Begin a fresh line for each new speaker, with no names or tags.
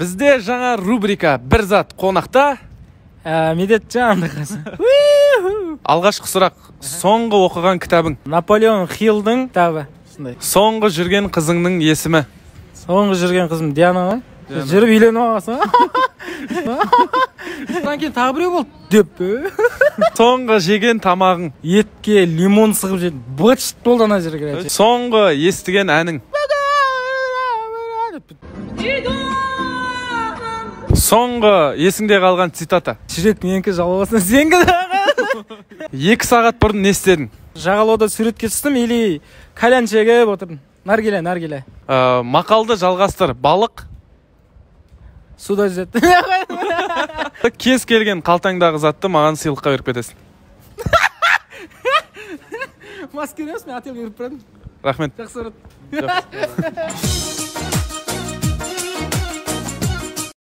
Бізде жаңа рубрика «Бір зат қонақта».
Медетжан.
Алғашқы сұрақ: соңғы оқыған кітабың?
Наполеон Хиллдің кітабы сондай.
Соңғы жүрген қызыңның есімі?
Соңғы жүрген қызым Диана ғой.
Диана.
Жүріп үйленіп алғансың. Содан кейін тағы біреу болды деп.
Соңғы жеген тамағың?
Етке лимон сығып жедім, быт шыт болды ана жерге, короче.
Соңғы естіген әнің? Соңғы есіңде қалған цитата?
Жүрек менікі, жалғасын сенікі.
2 сағат бұрын не істедің?
Жағалауда суретке түстім или кальян шегіп отырдым, наргиле, наргиле.
Мақалды жалғастыр: балық
суда жүзеді.
Кез келген қалтаңдағы затты маған сыйлыққа беріп кетесің.
Маска емес, мен отельге кіріп баратырмын.
Рахмет.
Жақсы, брат.